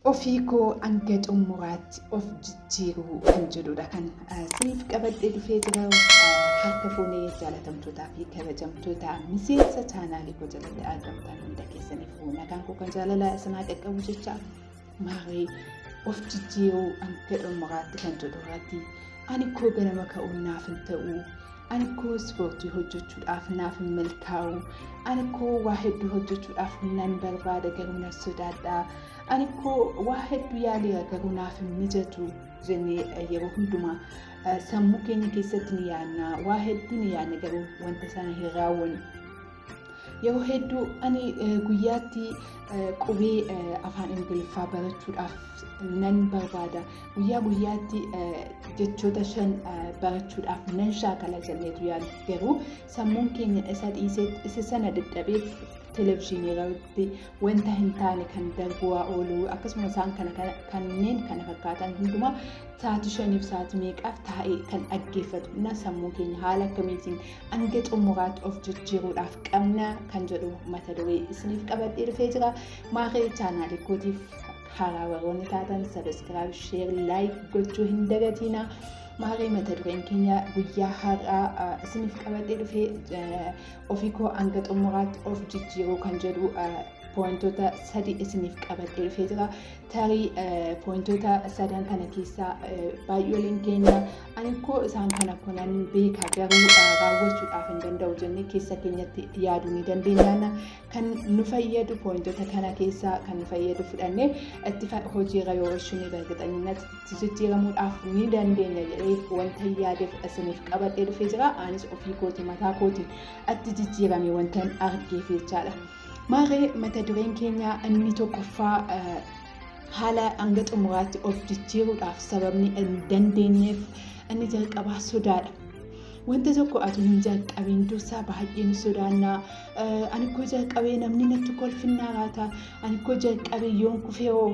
Ofii koo hanga xumuraatti of jijjiiruu kan jedhudha kan isiniif qabadhee dhufee jira. Harka fuunee jaalatamtootaa fi kabajamtoota miseensa chaanaalii koo jalatti argamtan hunda keessaniif nagaan koo kan jaalala isinaa qaqqabu jecha maarree of jijjiiruu hanga xumuraatti kan jedhu irratti ani koo ganama ka'uun naaf hin ta'u. Ani koo ispoortii hojjechuudhaaf naaf hin milkaa'u. Ani koo waa hedduu hojjechuudhaaf nan barbaada garuu nan sodaadha. Ani koo waa hedduu yaaleera garuu naaf hin mijatu jennee yeroo hundumaa sammuu keenya keessatti ni yaadna. Waa hedduu ni yaadna garuu wanta sana hin raawwannu. Yeroo hedduu ani guyyaatti qubee afaan Ingiliffaa barachuudhaaf nan barbaada. Guyyaa guyyaatti jechoota 5 barachuudhaaf nan shaakala jenneetu yaadna. Garuu sammuun keenya isa dhiisee isa sana dadhabee televizyiinii irratti wanta hin taane kan darbu waa oolu akkasuma isaan kanneen kana fakkaatan hundumaa sa'aatii 5 sa'aatii meeqaaf taa'ee kan dhaggeeffatu na sammuu keenya haala akkamiitiin hanga xumuraatti of jijjiiruudhaaf qabna kan jedhu mata duree isiniif qabadhee dhufee jira. Maarree chaanaalii kootiif haaraa warroonni taatan sabiskiraayib, sheer, laayik gochuu hin dagatiina. Maarree mata dureen keenya guyyaa har'aa isiniif qabadhee dhufee ofii koo hanga xumuraatti of jijjiiruu kan jedhu poointoota 3 isiniif qabadhee dhufee jira. Tarii poointoota 3 kana keessaa baay'ooliin keenya ani koo isaan kana kunan beeka garuu raawwachuudhaaf hin danda'u jennee keessa keenyatti yaaduu ni dandeenya. Kan nu fayyadu poointoota kana keessaa kan nu fayyadu fudhannee itti hojiirra yoo oolchine bargixanyinatti itti jijjiiramuudhaaf ni dandeenya jedhee wanta yaadeef isiniif qabadhee dhufee jira. Anis ofii kooti mataa kooti itti jijjiirame wanta argeef jechaadha. Maarree mata dureen keenya inni tokkoffaa haala hanga xumuraatti of jijjiiruudhaaf sababni hin dandeenyeef inni jalqabaa sodaadha. Wanta tokko ati hin jalqabiin dursaa baay'ee ni sodaanna. Ani koo jalqabee namni natti kolfinnaa laata? Ani koo jalqabee yoon kufee hoo?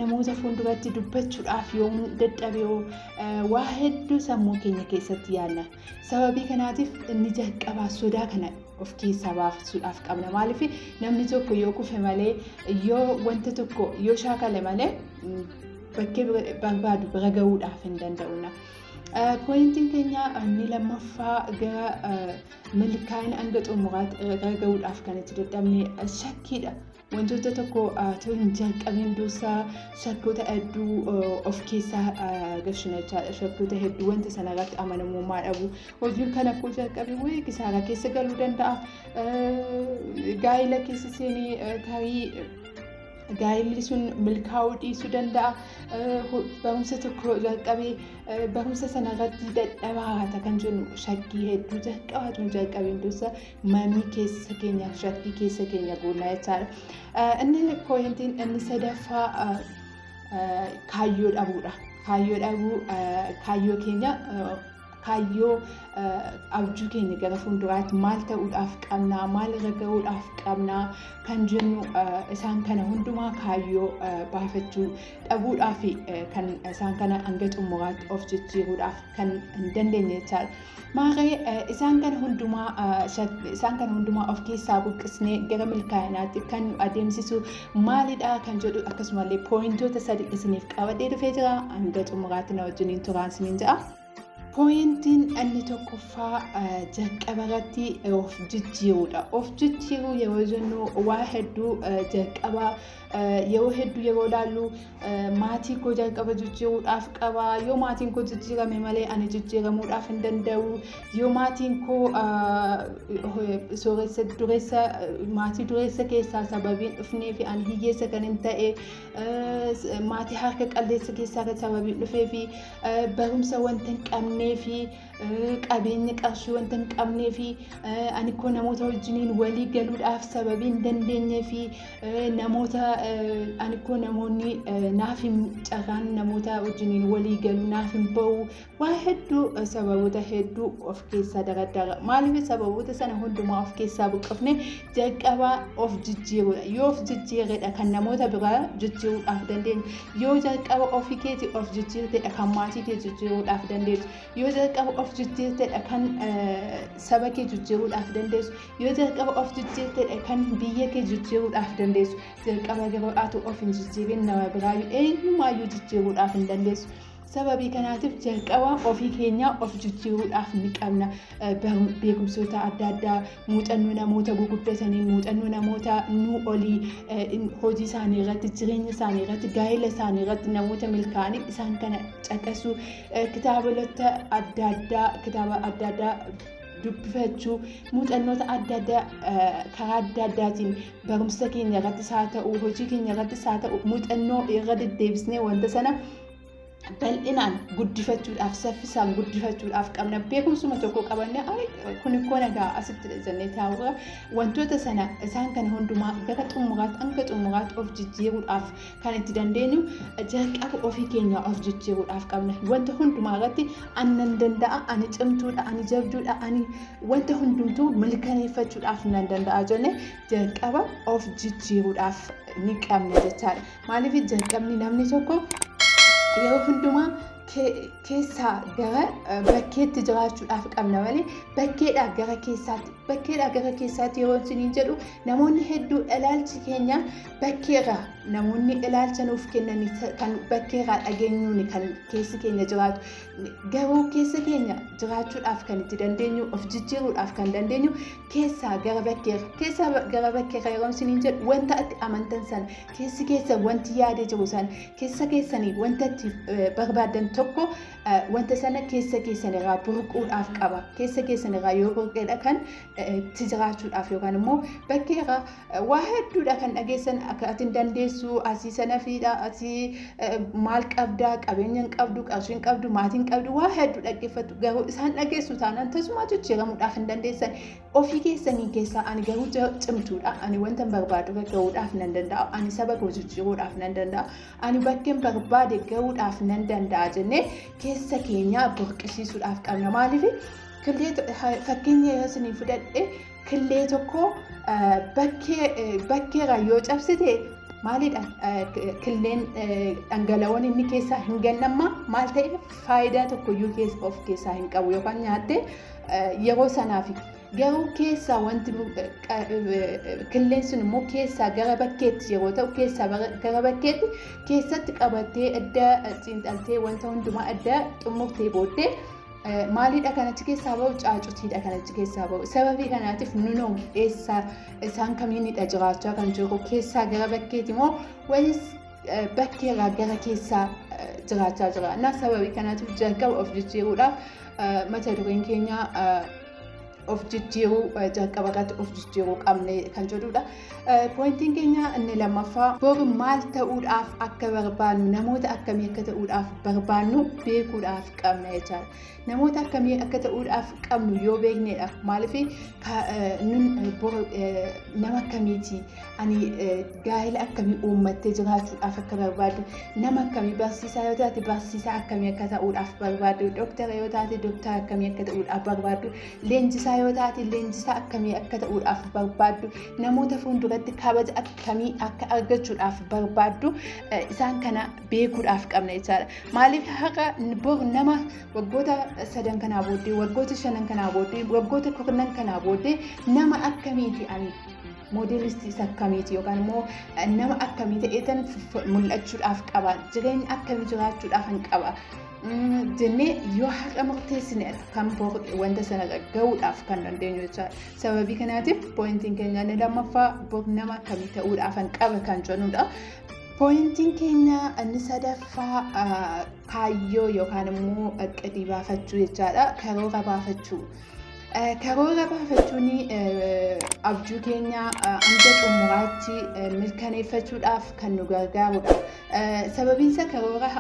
Namoota fuulduratti dubbachuudhaaf yoon dadhabe hoo? Waa hedduu sammuu keenya keessatti yaadna. Sababii kanaatiif inni jalqabaa sodaa kana of keessaa baasuudhaaf qabna. Maaliif namni tokko yoo kufe malee yoo wanta tokko yoo shaakale malee bakkee barbaadu bira gahuudhaaf hin danda'u. Poointiin keenya inni lammaffaa gara milkaa'ina hanga xumuraatti irra gahuudhaaf kan itti dadhabne shakkiidha. Wantoota tokko otoo hin jalqabiin dursaa shakkoota hedduu of keessaa galchina jechaadha. Shakkoota hedduu wanta sana irratti amanamummaa dhabu. Hojiin kana koo jalqabee wayii kisaaraa keessa galuu danda'a. Gaa'ela keessa seenee tarii gaa'elli sun milkaa'uu dhiisuu danda'a. Barumsa tokko jalqabee barumsa sana irratti dadhabaa haata kan jennu shakkii hedduu jalqabaatu hin jalqabiin dursa mamii keessa keenya shakkii keessa keenya guunnaa jechaadha. Inni poointiin inni sadaffaa kaayyoo dhabuudha. Kaayyoo dhabuu kaayyoo keenya kaayyoo abjuu keenya gara fuulduraatti maal ta'uudhaaf qabnaa maal irra gahuudhaaf qabnaa kan jennu isaan kana hundumaa kaayyoo baafachuu dhabuudhaaf kan isaan kana hanga xumuraatti of jijjiiruudhaaf kan hin dandeenye jechaadha. Maarree isaan kana hundumaa of keessaa buqqisnee gara milkaa'inaatti kan nu adeemsisu maalidha kan jedhu akkasumallee poointoota 3 isiniif qabadhee dhufee jira. Hanga xumuraatti na wajjiniin turaan isiniin jedha. Poointiin inni tokkoffaa jalqaba irratti of jijjiiruudha. Of jijjiiruu yeroo jennu waa hedduu jalqaba yeroo hedduu yeroo ilaallu maatii koo jalqaba jijjiiruudhaaf qaba. Yoo maatiin koo jijjiirame malee ani jijjiiramuudhaaf hin danda'u. Yoo maatiin koo sooressa dureessa maatii dureessa keessaa sababiin dhufnee fi ani hiyyeessa kan hin ta'e maatii harka qalleessa keessaa kan sababiin dhufee fi barumsa wanta hin qabnee fi qabeenya qarshii wanta hin qabnee fi ani koo namoota wajjiniin walii galuudhaaf sababii hin dandeenyee fi namoota ani koo namoonni naaf hin carraan namoota wajjiniin walii galuu naaf hin ba'u. Waa hedduu sababoota hedduu of keessaa daraddara. Maaliif sababoota sana hundumaa of keessaa buqqifne jalqabaa of jijjiiruudha. Yoo of jijjiirredha kan namoota biraa jijjiiruudhaaf dandeenyu. Yoo jalqaba ofii keetii of jijjiirtedha kan maatii kee jijjiiruudhaaf dandeessu. Yoo jalqaba of jijjiirtedha kan saba kee jijjiiruudhaaf dandeessu. Yoo jalqaba of jijjiirtedha kan biyya kee jijjiiruudhaaf dandeessu. Jalqaba Jalqaba garuu ati of hin jijjiirin nama biraayyuu eenyumaayyuu jijjiiruudhaaf hin dandeessu. Sababii kanaatiif jalqaba ofii keenya of jijjiiruudhaaf ni qabna. Beekumsoota adda addaa, muuxannoo namoota guguddatanii, muuxannoo namoota nu olii hojii isaanii irratti, jireenya isaanii irratti, gaa'ela isaanii irratti namoota milkaa'anii isaan kana caqasuu, kitaabota adda addaa, kitaaba adda addaa dubbifachuu, muuxannoota adda addaa karaa adda addaatiin barumsa keenya irrattis haa ta'u, hojii keenya irrattis haa ta'u, muuxannoo irra deddeebisnee wanta sana bal'inaan guddifachuudhaaf, saffisaan guddifachuudhaaf qabna. Beekumsuma tokko qabanne kun ikkoo nagaa asitti jennee taa'uudha. Wantoota sana isaan kana hundumaa gara xumuraatti, hanga xumuraatti of jijjiiruudhaaf kan itti dandeenyu jalqaba ofii keenya of jijjiiruudhaaf qabna. Wanta hundumaa irratti ani nan danda'a, ani cimtuudha, ani jabduudha, ani wanta hundumtuu mirkaneeffachuudhaaf nan danda'a jennee jalqaba of jijjiiruudhaaf ni qabna jechaadha. Maaliif jalqabni namni tokko yeroo hundumaa keessaa gara bakkeetti jiraachuudhaaf qabna malee bakkeedhaa gara keessaatti, bakkeedhaa gara keessaatti yeroo isiniin jedhu, namoonni hedduu ilaalchi keenya bakkeerraa namoonni ilaalcha nuuf kennan kan bakkeerraa dhageenyuun kan keessi keenya jiraatu. Garuu keessa keenya jiraachuudhaaf kan itti dandeenyu, of jijjiiruudhaaf kan dandeenyu keessaa gara bakkeerra, keessaa gara bakkeerra yeroo isiniin jedhu, wanta itti amantan sana, keessi keessa wanti yaadee jiru sana, keessa keessanii wanta itti barbaadan tokko, wanta sana keessa keessan irraa burquudhaaf qaba. Keessa keessan irraa yoo burqeedha kan itti jiraachuudhaaf, yookaan immoo bakkeerra waa hedduudha kan dhageessan, akka ati hin dandeessu, asii sana fiidha, asii maal qabdaa, qabeenya hin qabdu, qarshii hin qabdu, maatii hin qabdu, waa hedduu dhaggeeffattu. Garuu isaan dhageessu taanaan tasuma jijjiiramuudhaaf hin dandeessan. Ofii keessanii keessaa ani garuu cimtuudha, ani wanta hin barbaadu gahuudhaaf nan danda'a, ani saba koo jijjiiruudhaaf nan danda'a, ani bakkeen barbaade gahuudhaaf nan danda'a jennee keessa keenyaa burqisiisuudhaaf qabna. Maaliif killee, fakkeenya yoo isinii fudhadhe, killee tokko bakkeerraa yoo cabsite maalidha? Killeen dhangala'oon inni keessaa hin gannamma maal ta'e, faayidaa tokkoyyuu of keessaa hin qabu, yookaan nyaattee yeroo sanaaf. Garuu keessaa wanti killeen sun immoo keessaa gara bakkeetti yeroo ta'u, keessaa gara bakkeetti keessatti qabattee edda xiinxaltee wanta hundumaa edda xumurtee booddee maalidha kan achi keessaa ba'u? Caacutiidha kan achi keessaa ba'u. Sababii kanaatiif nunoo eessa, isaan kamiinidha jiraachaa kan jiru? Keessaa gara bakkeeti moo wayis bakkeerraa gara keessaa jiraachaa jira? Na sababii kanaatiif jalqaba of jijjiiruudhaaf, mata dureen keenya of jijjiiruu, jalqaba irratti of jijjiiruu qabne kan jedhudha. Pointiin keenya inni lammaffaa, boru maal ta'uudhaaf akka barbaannu, namoota akkamii akka ta'uudhaaf barbaannu beekuudhaaf qabna jechaadha. Namoota akkamii akka ta'uudhaaf qabnu yoo beeknedha. Maaliif nun boru nama akkamiiti, ani gaa'ela akkamii uummattee jiraachuudhaaf akka barbaaddu, nama akkamii, barsiisaa yoo taate barsiisaa akkamii akka ta'uudhaaf barbaaddu, dooktara yoo taate dooktara akkamii akka ta'uudhaaf barbaaddu, leenjisaa yoo taate leenjisaa akkamii akka ta'uudhaaf barbaaddu, namoota fuulduratti kabaja akkamii akka argachuudhaaf barbaaddu, isaan kana beekuudhaaf qabna jechaadha. Maaliif har'a bor nama waggoota 3 kanaa booddee, waggoota 5 kanaa booddee, waggoota 10 kanaa booddee nama akkamiiti ani, moodelistii isa akkamiiti, yookaan immoo nama akkamii ta'eetan mul'achuudhaaf qaba, jireenya akkamii jiraachuudhaaf hin qaba jennee yoo har'a murteessine kan wanta sana gahuudhaaf kan dandeenyu jechaadha. Sababii kanaatiif pointiin keenya inni lammaffaa bor nama akkamii ta'uudhaaf hin qaba kan jennudha. Pointiin keenya inni sadaffaa kaayyoo yookaan immoo aqidii baafachuu jechaadha. Karoora baafachuu. Karoora baafachuun abjuu keenya hanga xumuraatti mirkaneeffachuudhaaf kan nu gargaarudha. Sababiin isaa karoora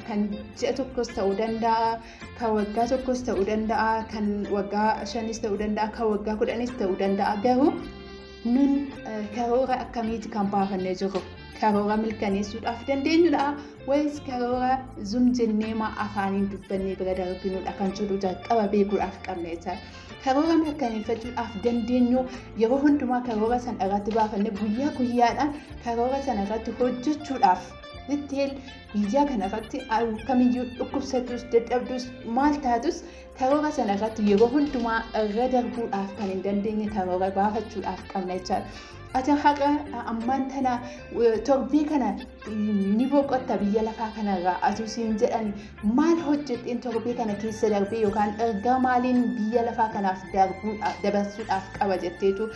kan ji'a tokkos ta'uu danda'a, kan waggaa tokkos ta'uu danda'a, kan waggaa 5s ta'uu danda'a, kan waggaa 10s ta'uu danda'a. Garuu nun karoora akkamiiti kan baafannee jirru? Karoora mirkaneessuudhaaf dandeenyudha wayis karoora zum jennee maa afaaniin dubbannee bira darbinudha kan jedhu jalqaba beekuudhaaf qabna jechaadha. Karoora mirkaneeffachuudhaaf dandeenyu, yeroo hundumaa karoora sana irratti baafannee guyyaa guyyaadhaan karoora sana irratti hojjechuudhaaf detail, guyyaa kana irratti kamiyyuu dhukkubsatus, dadhabdus, maal taatus, karoora sana irratti yeroo hundumaa irra darbuudhaaf kan hin dandeenye karoora baafachuudhaaf qabna jechaadha. Ati haqa ammaan tana torbee kana ni boqotta biyya lafaa kanarraa atuu siin jedhan, maal hojjedheen torbee kana keessa darbee yookaan ergaa maaliin biyya lafaa kanaaf dabarsuudhaaf qaba jetteetu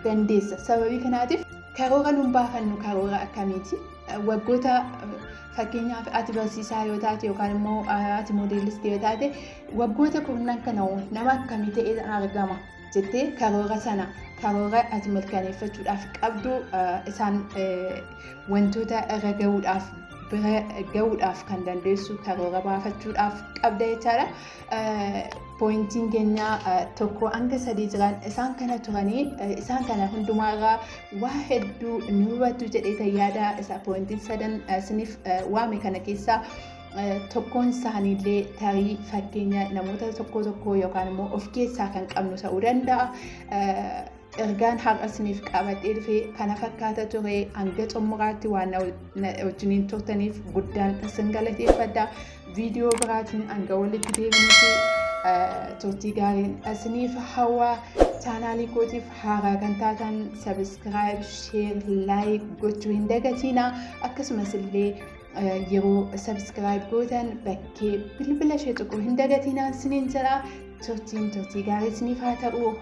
dandeessa. Sababii kanaatiif karoora nun baafannu karoora akkamiiti? Waggoota fakkeenyaaf ati barsiisaa yoo taate yookaan immoo ati moodeelistii yoo taate, waggoota kurnan kana nama akkamii ta'ee argama jettee karoora sana, karoora ati mirkaneeffachuudhaaf qabdu, isaan wantoota irra gahuudhaaf, bira gahuudhaaf kan dandeessu karoora baafachuudhaaf qabda jechaadha. Pointiin keenya 1 hanga 3 jiran isaan kana turanii, isaan kana hundumaarraa waa hedduu ni hubattu jedhee yaada. Isa pointiin sadan isiniif waame kana keessaa tokkoon isaaniillee tarii fakkeenya namoota tokko tokko yookaan immoo of keessaa kan qabnu ta'uu danda'a. Ergaan har'a isiniif qabadhee dhufe kana fakkaata ture. Hanga xumuraatti waan wajjiniin turtaniif guddaan isin galateeffadha. Viidiyoo biraatiin hanga walitti deebinutti turtii gaariin isiniif hawwaa. Chaanaalii kootiif haaraa kan taatan subscribe, share, like gochuu hin dagatiina. Akkasumas illee yeroo subscribe gootan bakkee bilbila ishee tuquu hin dagatiinaa isiniin jedha. Turtiin turtii gaarii isiniif haa ta'u.